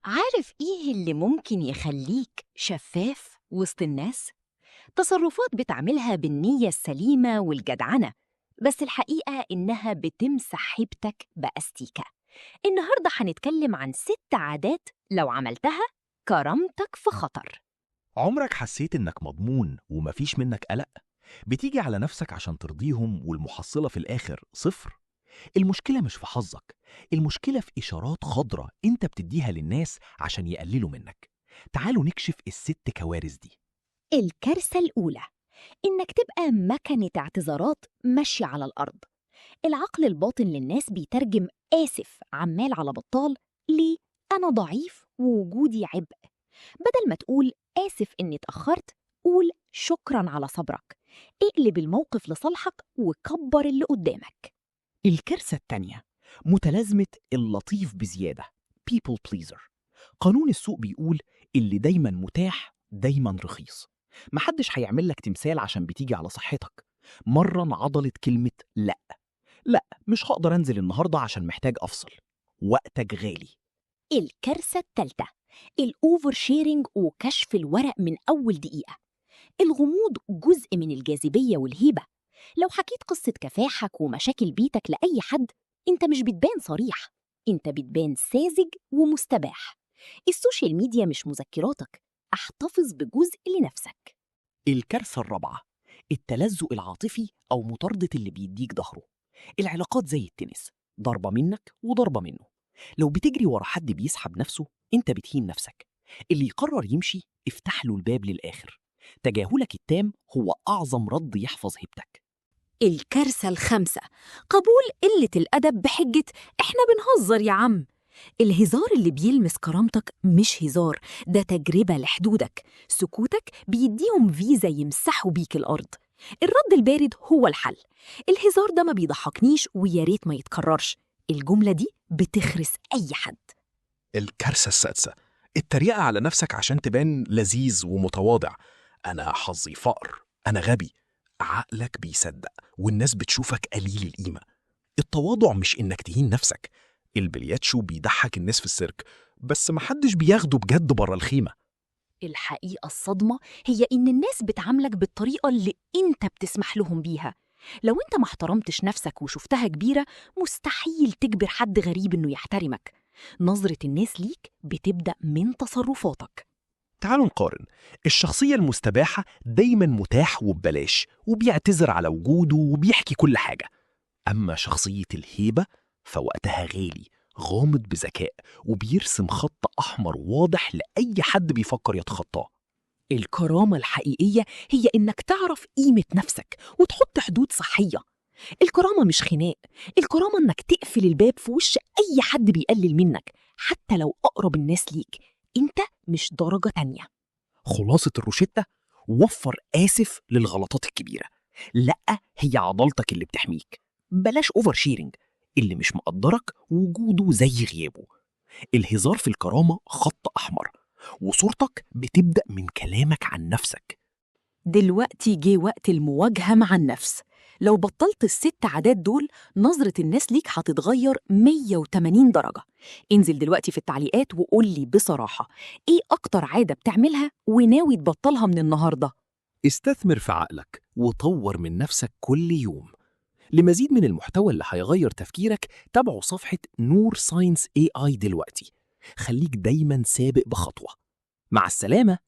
عارف إيه اللي ممكن يخليك شفاف وسط الناس؟ تصرفات بتعملها بالنية السليمة والجدعنة، بس الحقيقة إنها بتمسح هيبتك بأستيكة. النهاردة هنتكلم عن 6 عادات لو عملتها كرامتك في خطر. عمرك حسيت إنك مضمون ومفيش منك قلق؟ بتيجي على نفسك عشان ترضيهم والمحصلة في الآخر صفر؟ المشكلة مش في حظك، المشكلة في إشارات خضراء أنت بتديها للناس عشان يقللوا منك. تعالوا نكشف ال6 كوارث دي. الكارثة الأولى إنك تبقى مكنة اعتذارات ماشية على الأرض. العقل الباطن للناس بيترجم آسف عمال على بطال ليه أنا ضعيف ووجودي عبء. بدل ما تقول آسف إني اتأخرت، قول شكراً على صبرك. اقلب الموقف لصالحك وكبر اللي قدامك. الكارثة التانية متلازمة اللطيف بزيادة، people pleaser. قانون السوق بيقول اللي دايما متاح دايما رخيص. محدش هيعمل لك تمثال عشان بتيجي على صحتك. مرن عضلة كلمة لأ. لأ، مش هقدر أنزل النهاردة عشان محتاج أفصل. وقتك غالي. الكارثة التالتة ال oversharing وكشف الورق من أول دقيقة. الغموض جزء من الجاذبية والهيبة. لو حكيت قصة كفاحك ومشاكل بيتك لأي حد، أنت مش بتبان صريح، أنت بتبان ساذج ومستباح. ال social media مش مذكراتك، احتفظ بجزء لنفسك. الكارثة الرابعة التلزق العاطفي أو مطاردة اللي بيديك ظهره. العلاقات زي التنس، ضربة منك وضربة منه. لو بتجري ورا حد بيسحب نفسه، أنت بتهين نفسك. اللي يقرر يمشي افتح له الباب للآخر. تجاهلك التام هو أعظم رد يحفظ هيبتك. الكارثة الخامسة قبول قلة الأدب بحجة إحنا بنهزر يا عم. الهزار اللي بيلمس كرامتك مش هزار، ده تجربة لحدودك. سكوتك بيديهم فيزا يمسحوا بيك الأرض. الرد البارد هو الحل. الهزار ده ما بيضحكنيش ويا ريت ما يتكررش. الجملة دي بتخرس أي حد. الكارثة السادسة التريقة على نفسك عشان تبان لذيذ ومتواضع. أنا حظي فقر، أنا غبي. عقلك بيصدق والناس بتشوفك قليل القيمة. التواضع مش إنك تهين نفسك. البلياتشو بيضحك الناس في السيرك، بس محدش بياخده بجد بره الخيمة. الحقيقة الصدمة هي إن الناس بتعاملك بالطريقة اللي أنت بتسمح لهم بيها. لو أنت ما احترمتش نفسك وشفتها كبيرة، مستحيل تجبر حد غريب إنه يحترمك. نظرة الناس ليك بتبدأ من تصرفاتك. تعالوا نقارن. الشخصية المستباحة دايما متاح وببلاش، وبيعتذر على وجوده وبيحكي كل حاجة. أما شخصية الهيبة فوقتها غالي، غامض بذكاء، وبيرسم خط أحمر واضح لأي حد بيفكر يتخطاه. الكرامة الحقيقية هي إنك تعرف قيمة نفسك وتحط حدود صحية. الكرامة مش خناق، الكرامة إنك تقفل الباب في وش أي حد بيقلل منك، حتى لو أقرب الناس ليك. أنت مش درجة تانية. خلاصة الروشتة: وفر آسف للغلطات الكبيرة. لأ هي عضلتك اللي بتحميك. بلاش oversharing. اللي مش مقدرك وجوده زي غيابه. الهزار في الكرامة خط أحمر، وصورتك بتبدأ من كلامك عن نفسك. دلوقتي جه وقت المواجهة مع النفس. لو بطلت ال6 عادات دول، نظرة الناس ليك هتتغير 180 درجة. انزل دلوقتي في التعليقات وقول لي بصراحة ايه أكتر عادة بتعملها وناوي تبطلها من النهاردة؟ استثمر في عقلك وطور من نفسك كل يوم. لمزيد من المحتوى اللي هيغير تفكيرك، تابعوا صفحة نور Science AI دلوقتي. خليك دايما سابق بخطوة. مع السلامة.